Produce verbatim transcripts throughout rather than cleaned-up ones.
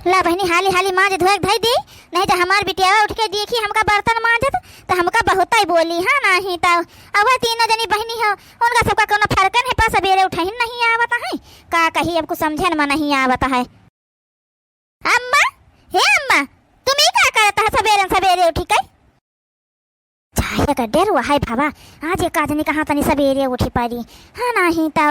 ला बहिनी, हाली हाली माँज धोए के धई दी, नहीं तो हमार बिटियावा उठ के देखी हमका बर्तन माँजत, तो हमका बहुतै बोली, हाँ नाहीं तो। अब वह तीनों जनी बहिनी हो, उनका सबका कौनो फर्क नहीं पा, सबेरे उठहिन नहीं आवत है, का कही, अब कुछ समझे में नहीं आवत है। अम्मा, हे अम्मा, तुम ही का करत है सबेरे सबेरे उठी के? चाहे का डेर हुआ है बाबा, आज एक आदमी कहाँ तनी सबेरे उठी पड़ी, हाँ नाहीं तो।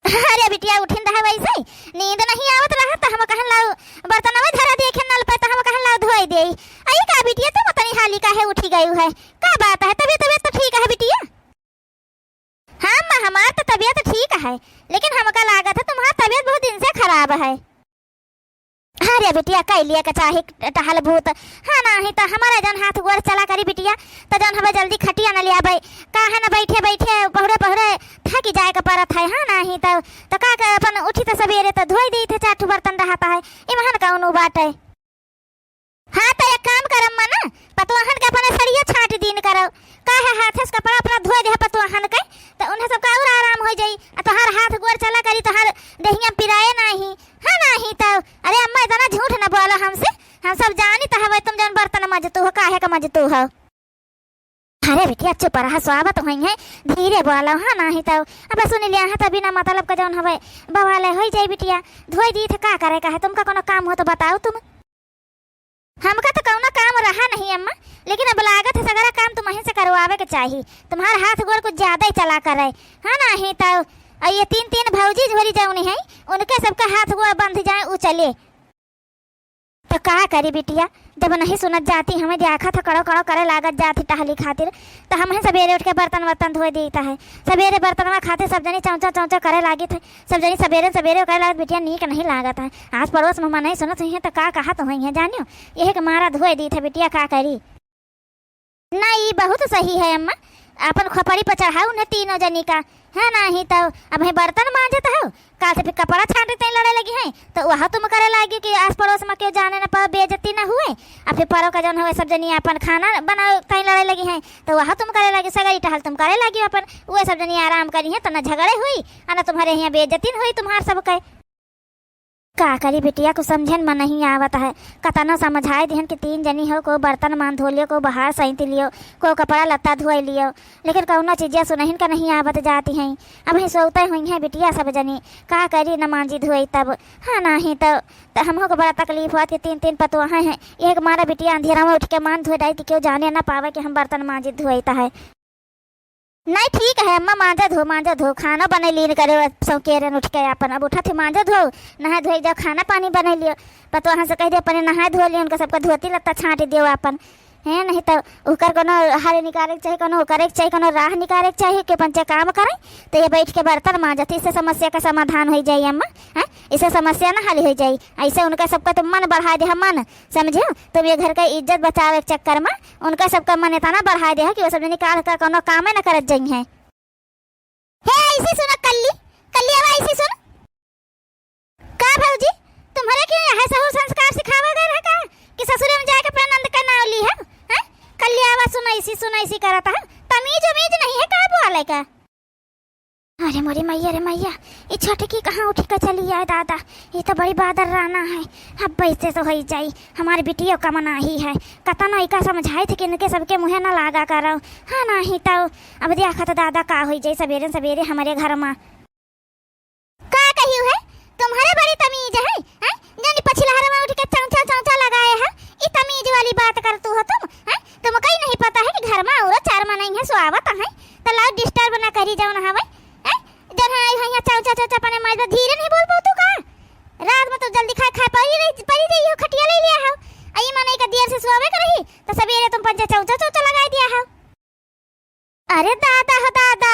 अरे बिटिया, उठिन रहा वैसे, नींद नहीं आवत रहा, तो हम कहन लाओ बर्तनवा धरा दिए खे नल पे, तो हम कहन लाओ धोए दे। आई का बिटिया, तुम तनी हाली काहे उठी गई है, का बात है? तबीयत, तबीयत तो ठीक है बिटिया? हाँ अम्मा, हमार तो तबीयत ठीक है, लेकिन हमका लागत है तुम्हार तबीयत बहुत दिन से खराब है। अरे बिटिया, कई लिए के चाही टहल भूत, हाँ नाहीं तो हमारे जौन हाथ गोड़ चला करी बिटिया, तो जौन हवे जल्दी खटिया न लियाबे, काहे न बैठे बैठे पहुरे पहुरे थकी जाए के परत है, हाँ नाहीं तो, तो का के अपन उठी तो सबेरे तो धोई दी थे, चार ठो बर्तन रहता है, इमहन कौनो बाटे। हाँ, तो एक काम कर अम्मा ना, पतोहन के अपने सड़िया छाँट दीन करो। काहे हाथे से कपड़ा अपना धोए देह पतोहन के, तो उन्हें सबका और आराम हो जाई। आ तोहार हाथ गोड़ चला करी, तोहार देहिया पिराए नाही, हाँ नाही तो। अरे अम्मा, इतना झूठ न बोला हमसे, हम सब जानी तो हवे तुम जौन बर्तन मजतू हो, काहे का मजतू हो। अरे बिटिया, चुप रहा, सोवत होइहैं, धीरे बोलो, हाँ, नाही तो अब सुन लिया है, तो बिना मतलब का जौन हवे बवाले होई जाई बिटिया। धोई दी थे, का करे का है, तुमका कोनो काम हो तो बताओ तुम। हमका तो कौनो काम रहा नहीं अम्मा, लेकिन अब लागत है सगरा काम तुम्हें से करवावे के चाही। तुम्हार हाथ गोड़ कुछ ज्यादा ही चला करे, हाँ, नाही तो। और ये तीन तीन भौजी झोरी जौनी है, उनके सबका हाथ गोड़ बंध जाए, उ चले। तो का करी बिटिया, जब नहीं सुनत जाती, हमें देखा था कड़ो कड़ो करे लागत जाती टहली खातिर, तो हम ही सबेरे उठ के बर्तन वर्तन धोए देता है। सबेरे बर्तनवा खातिर सब जनी चौंचा चौंचा करे लागी थे, सब जनी सबेरे सबेरे करे लागत, बिटिया नीक नहीं लागत है। आस पड़ोस में मनई सुनत हुई हैं तो का कहत हुई हैं जानियो, यही के मारा धोए दी थे बिटिया, का करी। ना, ई बहुत सही है अम्मा, अपन खोपड़ी पर चढ़ाऊ उन्हें तीनों जनी का, है नाही तो। अब है बर्तन मांजत हो, काल से फिर कपड़ा छांटे तई लड़े लगी हैं, तो वह तुम करे लागी कि आस पड़ोस में केहू जाने न पावे, बेइज्जती न हुए। अब फिर परो का जौन हुए, सब जनी अपन खाना बनावे तई लड़े लगी हैं, तो वह तुम करे लागी, सगरी टहल तुम करे लागी अपन, वह सब जनी आराम करी हैं, तो न झगड़े हुई और न तुम्हारे यहाँ बेइज्जती न हुई तुम्हार सब के। का करी बिटिया, कुछ समझन में नहीं आवत है। कतनो समझाए दिहन कि तीन जनी हो, को बर्तन मान धो लियो, को बाहर सैंत लियो, को कपड़ा लत्ता धोए लियो, लेकिन कौनो चीजिया सुनहिन का नहीं आवत जाती हैं। अब ही सोते हुई हैं बिटिया सब जनी, का करी न मांजी धोई तब, हाँ नाही तो, तो हमहू को बड़ा तकलीफ होत कि तीन तीन पतोह हैं। एक मारा बिटिया अंधेरा में उठ के मान धोए डाई कि केहू जाने न पावे कि हम बर्तन मांजी धोई है। नहीं, ठीक है अम्मा, मांजा धो, मांजा धो, खाना बने लीन करे, सौकेरन उठ के अपन अब उठत ही मांजा धो, नहाए धोए जाओ, खाना पानी बने लियो। पतोहन से कह दे अपने नहाए धो लियो, उनका सबका धोती लत्ता छांट दियो अपन, हैं, नहीं तो उकर कोनो हल निकाले के चाही, कोनो करे के चाही, कोनो राह निकाले के चाही कि पंचे काम करे, तो ये बैठ के बर्तन मांजत, इससे समस्या का समाधान हो जाई अम्मा, हैं, इससे समस्या ना हल हो जाई। ऐसे उनका सबका तो मन बढ़ा दे, मन समझो, तुम ये घर का इज्जत बचावे के चक्कर में उनका सबका मन इतना बढ़ा दे है कि वो सब जनी काल का कोनो कामे न करत जइहैं। हे, ऐसे सुनो कल्ली, कल्ली अब ऐसे सुन। का भौजी, तुम्हारे क्यों यह ससुर संस्कार सिखावा गया है का कि ससुरे में जाके अपना नंद का नाव ली है? हैं? कल्ली आवा सुन ऐसी, सुन ऐसी करत है। तमीज उमीज नहीं है का बोले का? अरे मोरी मैया रे मैया, ई छोटकी कहाँ उठ के चली आए दादा, ई तो बड़ी बादर राना है। अब वैसे तो होई जाई, हमार बिटियो का मनाही है, कतनो इका समझाए थे कि इनके सबके मुँहे ना लागा करो। हाँ नाही तो, अब देखा तो दादा का होई जाई सबेरे सबेरे हमारे घर में। का कही है, तुम्हारे बड़ी तमीज है, हैं? जानी पछिलहर में उठ के चौंचा चौंचा लगाए है, ई तमीज वाली बात करतू हो तुम, हैं? तुमका ही नहीं पता है कि घर में औरत चार मनई है, सोवत है, तो लाओ disturb ना करी जाओ ना हवे, हैं? जब हाँ आई है यहाँ चौंचा चौंचा अपने माइल पर धीरे नहीं बोल पाऊ तू का? रात में तो जल्दी खाए खाए परी रही, परी रही हो, खटिया ले लिया हो। आई मनई का देर से सोवे के रही, तो सबेरे तुम पंचे चौंचा चौंचा लगाए दिया हो। अरे दादा हो दादा,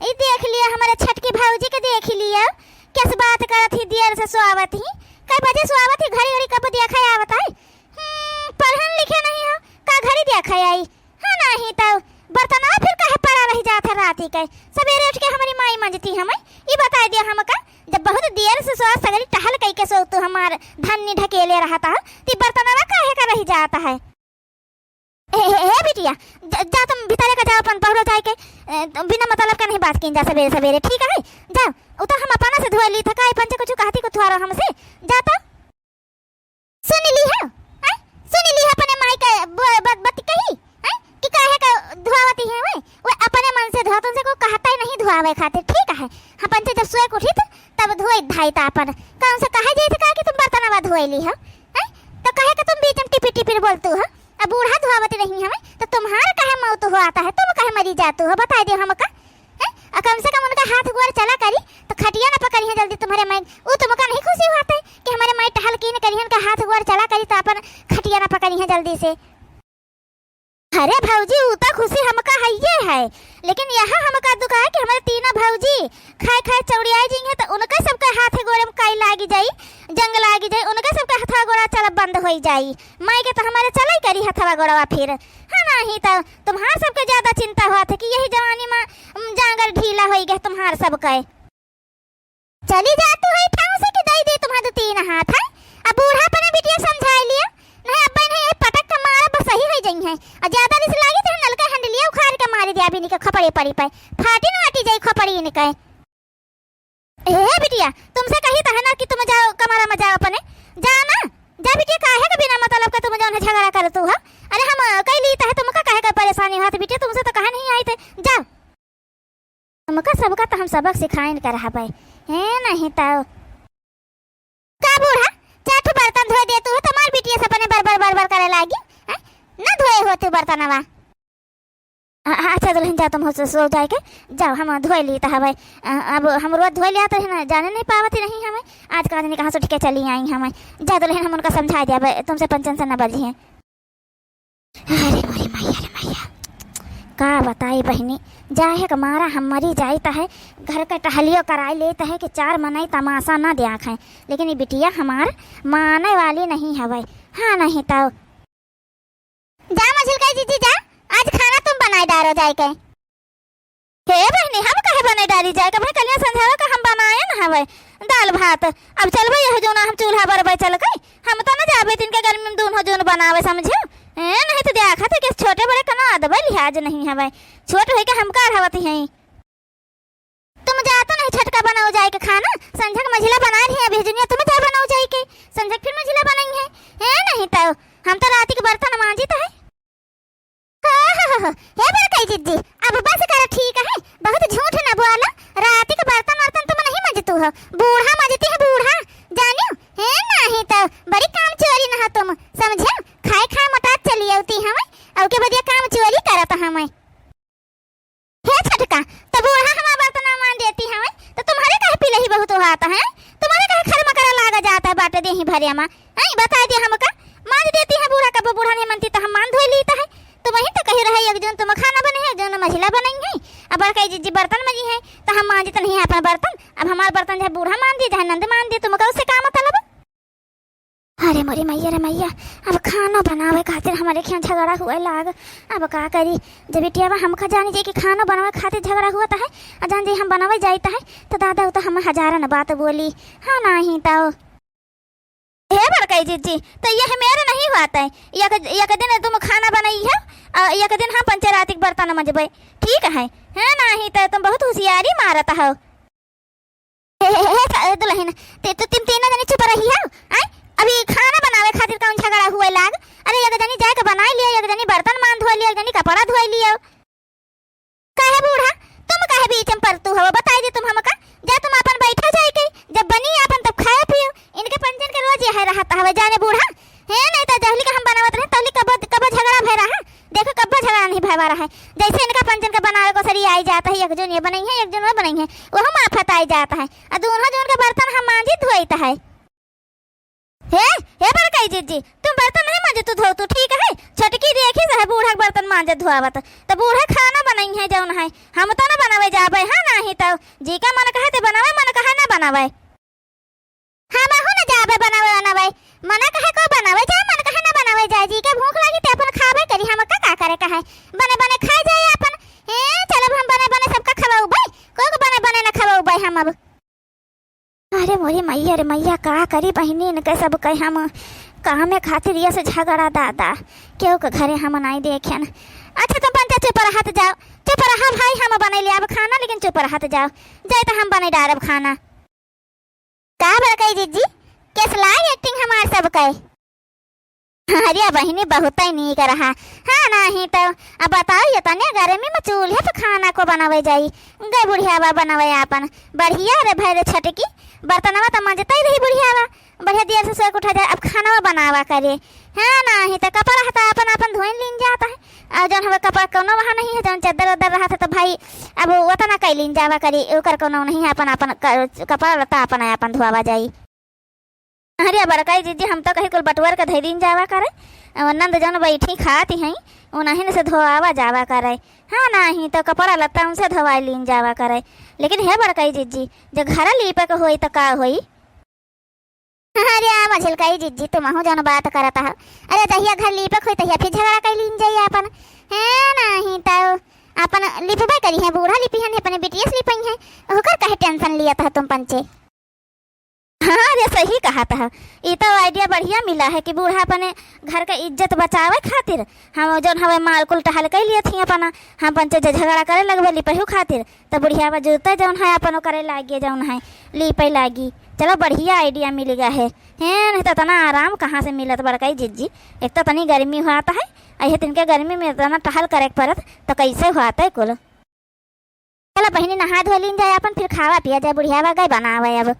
ई देख लियो, हमारे छटकी भौजी के देख लियो, कैसे बात करत ही, देर से सोवत ही। कै बजे सोवत ही, घड़ी घड़ी कब देखा आवत है? हम्म, पढ़न लिखे नहीं हो, का घड़ी देखा आई? हाँ, नहीं तो बर्तनवा फिर काहे पड़ा रह जात है राती के? सबेरे उठ के हमारी माई मंजती हमें, ई बताई दियो हमका, जब बहुत देर से सोवत, सगरी टहल कई के सोवत तू हमार धन्नी ढकेले रहता हो, ती बर्तनवा काहे का रह जाता है? ए, ए, ए, बिटिया, जा, जा तुम भीतरे का जाओ, अपन पहुरो जाए के, ए, बिना मतलब का नहीं बात कीन जा सबेरे सबेरे, ठीक है? जाओ, उ तो हम अपना से धोए ली थका, पंचे कुछ कहती को थुआरो हमसे, जा तो। धोवे खातिर, ठीक है। हम पंचे जब सोए के उठित, तब धोइत धाइत आपन। कौन से कहे जाइत का कि तुम बर्तनवा धोए ली हो, हैं? तो कहे के तुम बीच में टिपिर टिपिर बोलतू हो। अब बूढ़ा धोवत नहीं हमें, तो तुम्हार काहे मौत होत है, तुम काहे मरी जातू हो, बताई दे हमका, हैं? और कम से कम उनका हाथ गोड़ चला करी, तो खटिया ना पकड़ी है जल्दी तुम्हारे माई। उ तुमका नहीं खुशी होत है कि हमारे माई टहल की न करी, उनका हाथ गोड़ चला करी, तो अपन खटिया ना पकड़ी है जल्दी से। अरे भौजी, ऊ त खुशी हमका हइये है, लेकिन यह हमका दुख है कि हमरे तीना भौजी खाए खाए चौड़ियाई जइहें, त उनके सबके हाथे गोड़े में काई लागी जाई, जंग लागी जाई, उनके सबके हथवा गोड़ा चलब बंद होई जाई। माई के त हमरे चलई करी हथवा गोड़वा फिर। हाँ, नाही त तुम्हार सबके ज्यादा चिंता होत है कि यही जवानी में, उम, जांगर ढीला होई गए तुम्हार सबके। चली जा तू है ठाव से कि दई दे तुम्हार दो तीन हाथ है। अब बूढ़ा अपने बिटिया समझाई लिया, नहीं अब्बा नहीं है पटक के मारा बस सही हो जाई है। और ज्यादा रिस लागी तो नलका हंडलिया उखाड़ के मारी दे अभी निके खपड़े पड़ी पे। फाटी न हटी जाई खपड़ी इनके। ए बिटिया, तुमसे कही तो है ना कि तुम जाओ कमरा में जाओ अपने, जाओ ना, जा बिटिया, काहे के बिना मतलब का तुम जौन है झगड़ा करतू हो? अरे हम, अ, कई ली तो है, तुमका काहे का परेशानी होत बिटिया, तुमसे तो कहा नहीं आई थे, जाओ। हमका सबका त हम सबक सिखाइन कर हबै। हे नहीं त का बूढ़ा, चार ठो बर्तन धोए दे तू, तुम्हार बिटिया से अपने बर बर बर बर करे लागी, हैं? ना धोए हो तू बर्तनवा। हाँ, हाँ, अच्छा दुल्हन, जा तुम हो सो, सो जाए के, जाओ, हम धोए ली त हबै। अ, अब हम रोज धोए लिया तो है ना, जाने नहीं पावत ही नहीं हमें, आज का दिन कहाँ से उठ के चली आई हमें। जा दुल्हन, हम उनका समझा दिया, तुमसे पंचन से न बजी हैं। अरे मोरी मैया रे मैया, का बताई बहिनी, जाहे के मारा हम मरी जाइत है, घर के टहलियो कराई लेइत है कि चार मनई तमाशा ना देखाएं, लेकिन ये बिटिया हमार माने वाली नहीं हवै। हाँ नहीं तो। जा मझिलका जीजी जा, आज खाना तुम बनाए डारो जाए के। हे बहिनी, हम काहे बने डारी जाए? कबे कलिया संझावा का हम बनाए न हवे दाल भात। अब चलबे यह जोना हम चूल्हा बरबे चल के। हम तो न जाबे तिनके गर्मी में दूनो जोन बनावे, समझियो? ए, नहीं तो देखा थे कि छोटे बड़े कनो अदबे लिहाज नहीं हवे। छोट होई के हम का रहवत हई। तुम जा तो नहीं छटका बनाओ जाए के खाना। संझक मझिला बना रही है, अभी जुनिया तुम जा बनाओ जाए के। संझक फिर मझिला बनाई है। ए, नहीं तो हम तो रात के बर्तन मांजी तो है। हो, हो, हो, हो। हे बड़कई जिज्जी, अब बस कर, ठीक है, बहुत झूठ न बोला। रात के बर्तन वर्तन तुम नहीं मजतू हो, बूढ़ा मजती है, बूढ़ा। जानियो, हे नाही तो बड़ी काम चोरी न हो तुम, समझे? खाए खाए मोटा चली आती हमें, अब के बदिया काम चोरी करत हमें। हे छोटका, तो बूढ़ा हमार बर्तन मांज देती हमें, तो तुम्हारे काहे पिलही बहुत होता है? तुम्हारे काहे खर मकरा लागा जाता है बाटे देही भरिया मा? आई बताई दे हमका, मांज देती है बूढ़ा, कबो बूढ़ा नहीं मानती तो हम मांज धोई लीता है। तुम ही तो कही रहे, एक जन तुम खाना बने है, एक जन मझिला बनाई है, अब बड़कई जिज्जी बर्तन मजी है, तो हम मांजत नहीं है अपन बर्तन। अब हमार बर्तन चाहे बूढ़ा मांज दे, चाहे नंद मांज दे, तुमका उससे का मतलब? अरे मोरी मैया रे मैया, अब खाना बनावे खातिर हमारे खियाँ झगड़ा हुए लाग। अब का करी, जब बिटियावा हमका जानी जे कि खाना बनावे खातिर झगड़ा हुआ है, आ जान जे हम बनावे जाइत है, तो दादा उ तो हम हजारन बात बोली। हाँ, नाही तो। हे बड़कई जिज्जी, तो यह मेरे नहीं होत है। एक, एक दिन तुम खाना बनाई है, और एक दिन हम पंचे राती के बर्तन मजबे, ठीक है? है नाही तो तुम बहुत होशियारी मारत हो। हे, हे, हे, हे, स-, दुल्हन, ते तो तुम तीनों जनी चुप रही हो, आय? अभी खाना बनावे खातिर कौन झगड़ा हुए लाग? अरे एक जनी जाए के बनाई लिया, एक जनी बर्तन मान धोए लिया, एक जनी कपड़ा धोए लिया। काहे बूढ़ा, तुम काहे बीच में परतू हो? बताई दे तुम हमका। जा तुम अपन बैठो जाए के, जब बनी अपन तब खाओ पियो। इनके पंचन के रोज यह रहता हवे जाने बूढ़ा। हे नहीं तो जहली का हम बनावत रहे, तहली कबो, कबो झगड़ा भय रहा। देखो कबो झगड़ा नहीं भय रहा है। जैसे इनका पंचन का बनावे को सरी आई जाता है, एक जन ये बनाई है, एक जन वो बनाई है, वह माफत आई जाता है। और दोनों जन का बर्तन हम मांजी धोइत है। हे, हे बड़कई जिज्जी, तुम बर्तन नहीं मांजतू धोतू, ठीक है? छोटकी देखी से है बूढ़ा के बर्तन मांजत धोआवत, तो बूढ़ा खाना बनाई है जौन है, हम तो ना बनावे जाबे, हाँ नाही तो जी का मन कहे ते बनावे, मन कहे ना बनावे। हम हूँ ना जाबे बनावे बनावे, मन कहे को बनावे जाए, मन कहे ना बनावे जाए, जी के भूख लगी ते अपन खाबे करी, हम का, का करे कहे, बने बने खाए जाए अपन। ए, चलब हम बने बने सबका खवाउबे, को बने बने ना खवाउबे हम अब। अरे मोरी मैया रे मैया, का करी बहिनी, इनके सब कहे हम कामे खातिर ये से झगड़ा दादा, केहू के घरे हम नाई देखेन। अच्छा तुम पंचे चुप रहत जाओ, चुप रहा भाई, हम बने ले अब खाना, लेकिन चुप रहत जाओ, जाए तो हम बने डारब खाना। का बड़कई जिज्जी, केस लाग acting हमार सब कहे? अरे बहिनी, बहुतै नीक रहा। हाँ, नाहीं तउ। अब बताओ, एतने गर्मी में चूल्हे पे खाना को बनावे जाई? गए बुढ़ियावा बनावे आपन। बढ़िया रे भैरे छटकी, बर्तनवा त मंजतै रही बुढ़ियावा। बढ़िया देर से सोए के उठा जाए, अब खानवा बनावा करे। हाँ, नाहीं त कपड़ा हता आपन, आपन धोइन लीन जात है। अउर जउन हवे कपड़ा कउनो वहाँ नहीं है, जउन चद्दर वद्दर रहत है त भाई, अब ओतना कइ लीन जावा करी, ओकर कउनो नहीं है, आपन, आपन क-, कपड़ा लत्ता आपन, आपन धोआवा जाई। अरे बड़काई जिज्जी, हम तो कही कुल बटुअर के धइ दीन जावा करे। अउ नंद जउन बैठी खाती हैं, उन्हीं से धोआवा जावा करे। हाँ, नाहीं तो कपड़ा लत्ता उनसे धोवाई लीन जावा करे। लेकिन हे बड़काई जिज्जी, जो घर लीपे के होई तो का होई? अरे आ मझिलकाई जिज्जी, तुमहू जउन बात करत हो। अरे जहिया घर लीपे के होई तहिया फिर झगड़ा कइ लीन जाई आपन। हे नाहीं तो आपन लिपबे करी हैं, बूढ़ा लिपी हैं, अपने बिटिया से लिपई हैं। ओकर काहे tension लियत हो तुम पंचे? हाँ रे, सही कहत ह। ई तो idea बढ़िया मिला है कि बूढ़ा अपने घर क इज्जत बचावे खातिर हम जउन हवे माल कुल टहल कइ लिए थी अपना, हम पंचे जे झगड़ा करे लगबे लिपहू खातिर, त बुढ़ियावा जुरते जउन है अपन करे लागे जउन है लीपे लागी। चलो बढ़िया idea मिल गया है। हैं, नहीं तो इतना आराम कहाँ से मिलत बड़काई जिज्जी? एक तो इतनी गर्मी हुआत है, अइहे तिनके गर्मी में इतना टहल करे के परत, तो कैसे हुआत है कुल? चलो बहिनी, नहा धो लीन जाए आपन, फिर खावा पिया जाए, बुढ़ियावा गए बनावे अब।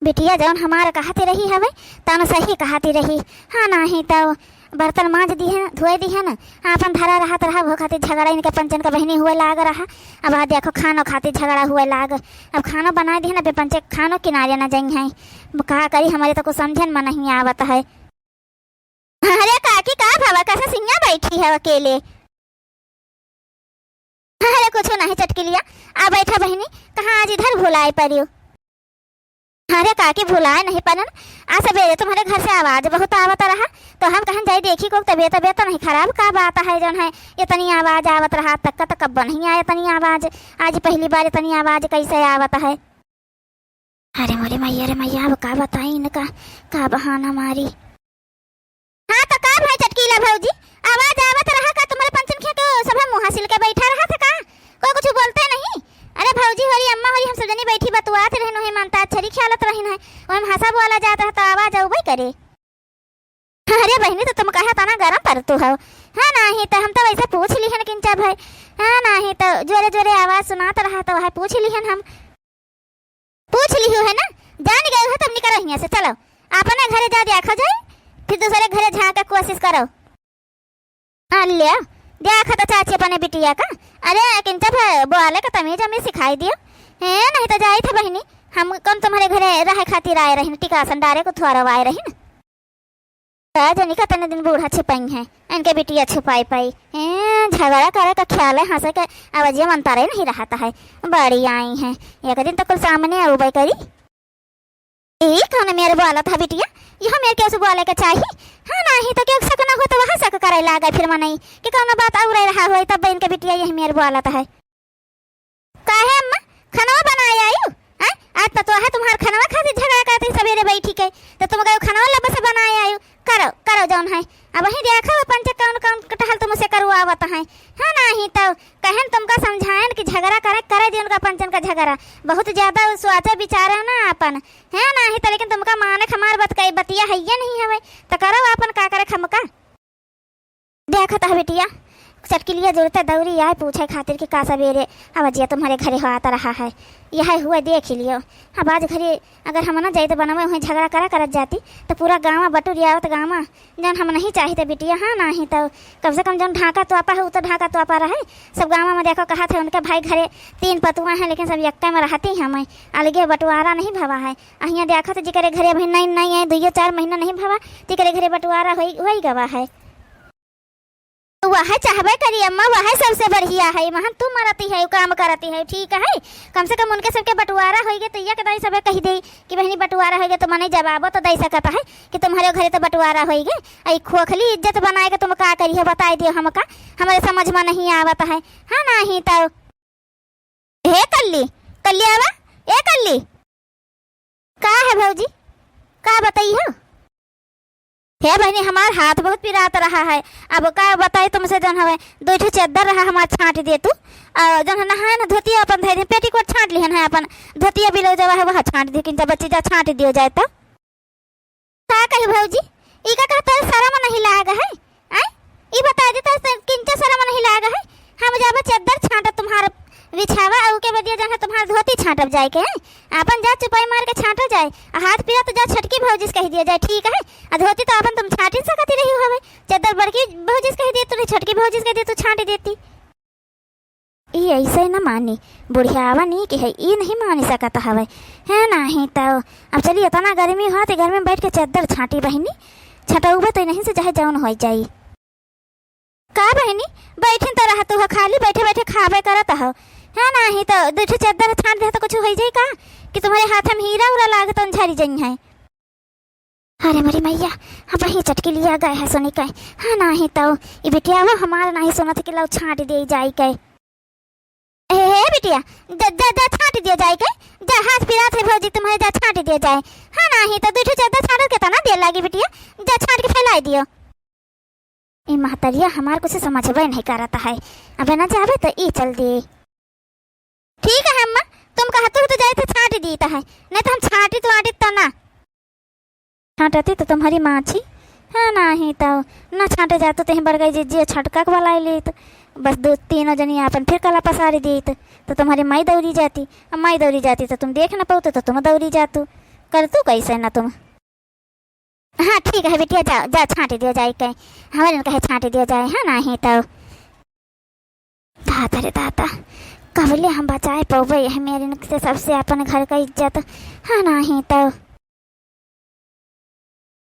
बिटिया जउन हमार कहती रही हवे, तउन सही कहती रही। हाँ, नाहीं तउ बर्तन माँज दिहन, धोए दिहन, आपन धरा रहत रहा, वो खातिर झगड़ा इनके पंचन का बहिनी हुए लाग रहा। अब आ देखो, खानो खातिर झगड़ा हुए लाग। अब खानो बनाए दिहन, अब पंचे खानो किनारे न जइहैं। का करी, हमरे तो कुछ समझन में नहीं आवत है। अरे काकी, का भवा, कैसे सिंहा बैठी है अकेले? अरे कुछ नहीं चटकिलिया, आ बैठा बहिनी, कहाँ आज इधर भुलाए परियो? अरे काकी, भुलाए नहीं पड़न, आज सबेरे तुम्हरे घर से आवाज बहुत आवत रहा, तो हम कहन जाई देखी को तबियत, तबियत तो नहीं खराब, का बात है जउन है इतनी आवाज आवत रहा, तक का तो कब्बो नहीं आए इतनी आवाज, आज पहली बार इतनी आवाज कैसे आवत है? अरे मोरे मैया रे मैया, अब का बताई इनका, का बहाना मारी। हाँ तो का भाई चटकीला भौजी, आवाज आवत रहा का तुम्हरे पंचन के, के सभे मुँह सिल के बैठा रहा था का? कोई कुछ बोलते नहीं? अरे भौजी होरी, अम्मा होरी, हम सब जनी बैठी बतुआत रहिन, वही मंताक्षरी खेलत रहिन है, वही में हंसा बोला जात रहा तो आवाज अउबे करे। अरे बहिनी, तो तुम कहे तना गरम परतु हो। हाँ, नाहीं तो हम तो वैसे पूछ लिहन किंचा भाई। हाँ, नाहीं तो जोरे जोरे आवाज सुनात रहा तो वह पूछ लिहन हम। पूछ लिहु है ना, जान गए हो तब निकरो हियाँ से, चलो अपने घरे जा देखा जाए, फिर दूसरे घरे झाँके कोशिश करो। हाँ, ले देखा तो चाची अपने बिटिया का। अरे किंचा भाई, बोले का तमीज हमें सिखाई दियो। हैं, नहीं तो जाई था बहिनी, हम कौन तुम्हरे घरे रहे खातिर आए रहिन, टिकासन डारे को थोड़ा आए रहिन। का जनी कतने दिन बूढ़ा छिपाई हैं, इनके बिटिया छुपाई पाई। हैं, झगड़ा करे का ख्याल है, हंसे के आवाजिया मनता रहे नहीं रहता है। बड़ी आई हैं, एक दिन तो कुल सामने अउबे करी। ई कौन मेर बोलत है बिटिया? यह मेर केहू से बोले के चाही? हाँ, नाहीं तो केहू शक न हो तो वह शक करे लागे फिर मनई कि कौनो बात अउर रहा होई, तब इनके बिटिया यही मेर बोलत है। काहे अम्मा, खनवा बनाए आयु? हैं? आज तो तोहे तुम्हार खनवा खातिर झगड़ा करत ही सबेरे बैठी के, तो तुम गयो खनवा लब से बनाए आयु। करो, करो जौन है। अब वही देखो पंचे कौन कौन कटहल तुमसे करवावत हैं। हाँ, नाहीं तो कहन तुमका समझायन कि झगड़ा करे, करे दे उनका पंचन का झगड़ा। बहुत ज्यादा उ सोचे विचारे ना आपन। हाँ, नाहीं तो लेकिन तुमका माने हमार बात कई बतिया है ये नहीं हवे। तो करो आपन का करे हमका। देखत ह बिटिया, चटकिलिया जुरते दौरी आए पूछे खातिर कि का सबेरे आवाजिया तुम्हरे घरे होत रहा है। यह हुए देख लियो। अब आज घरे अगर हम न जाई तो बनवे वहीं झगड़ा करा करत जाती, तो पूरा गाँव बटुरियावत गाँव, जौन हम नहीं चाहित बिटिया। हाँ, नाहीं तो कम से कम जौन ढाका तोपा है, उ तो ढाका तोपा रहे। सब गाँव में देखो कहत है उनके भाई घरे तीन पतुआ हैं, लेकिन सब यक्के में रहती हैं, अलगे बंटवारा नहीं भवा है। अहियाँ देखत जेकरे घरे अभी नई नई है, दुइयो चार महीना नहीं भवा, तेकरे घरे बंटवारा होई, होई गवा है। वह चाहबे करी अम्मा, वह सबसे बढ़िया है। महन तू मरती है, काम करती है, ठीक है। कम से कम उनके सबके बंटवारा होई गे, तो ये के दाई सबे कही दे कि बहिनी बंटवारा होई गे, तो मने जवाबो तो दे सकत है कि तुम्हरे घरे तो बंटवारा होई गे। आई खोखली इज्जत बनाए के तुम का करी हो, बताई दियो हमका, हमरे समझ में नहीं आवत है। हाँ, नाहीं तो हे कल्ली, कल्ली आवा, ए कल्ली। का है भौजी, का बताई हो? हे बहिनी, हमार हाथ बहुत पिरात रहा है, अब का बताई तुमसे, जौन हवे दो ठो चद्दर रहा हमार, छाँट दे तू। और जौन है नहाए ना धोतिया अपन धइ दे, पेटीकोट छाँट लिहन है अपन, धोतिया ब्लाउजवा है वह छाँट दे, किंचा बच्ची जा छाँट दियो जाए तो। का कही भौजी, ई का कहत है, सरम नहीं लाग है? आय, ई बताइ दे, तोहरे किंचा सरम नहीं लाग है? हम जाबे चद्दर छाटब तुम्हार बिछावा, अउ उके बदिया जहाँ तुम्हार धोती छाटब जाए के है। आपन जा चुपाई मार के छाटा जाए, आ हाथ पीरा तो जा छोटकी भौजी से कहि दिया जाए, ठीक है? आ धोती तो आपन तुम छाटी सकती रही हो हवे, चद्दर बड़की भौजी से कहि दिए, तू नहीं छोटकी भौजी से कहि दिए, तू छाटी देती। ई ऐसे न मानी, बुढ़ियावा नीक है, ई नहीं मानी सकत हवे, है नाही तो। अब चली, इतना गर्मी होत, घर में बैठ के चद्दर छाटी बहिनी, छटौबे तो नहीं से चाहे जौन होइ जाई। का बहिनी, बैठिन तो रहत हो, खाली बैठे बैठे खाबे करत हो, है नाही तो दुइ ठो चद्दर छाट दे तो कुछ होइ जाई का, कि तुम्हारे हाथ में हीरा उरा लागत झरी जइहैं। अरे मोरी मैया, अब वही चटकी लिया गए है सुनी के। हाँ, नाही तो ई बिटियावा हमार नाही सुनत कि लाओ छाट दिए जाए के। ए, ए, बिटिया, जा, जा, जा छाट दिया जाए के। जा, हाथ पिरात है भौजी तुम्हारे, जा छाट दिया जाए। हाँ, नाही तो दुइ ठो चद्दर छाटल केतना देर लागी बिटिया, जा छाट के फैलाइ दियो। ई महतरिया हमार कुछ समझबे नहीं करत है। अबे ना जाबे तो ई चल दे। ठीक है अम्मा, तुम कहत हो तो जाइत है छाट दीत है, नहीं तो हम छाटित वाटित तो ना। छाटती तो तुम्हारी माँ छी, है नाही तो ना छाटे जातू, तहीं बड़गई जिज्जी छटका के बलाइ लीत। बस दो तीनों जनी आपन फिर कला पसारी दीत, तो तुम्हारी माई दौरी जाती, अब माई दौरी जाती तो तुम देख न पाउत, तो तुम दौरी जातू। करतू कैसे ना तुम। हाँ ठीक है बिटिया, जा, जा छाट दिया जाए के, हमारे न कहे छाट दिया जाए, है नाही तो। दादा रे दादा, कबले हम बचाए पौबे यह मेरे से सबसे अपन घर का इज्जत, है नाही तो।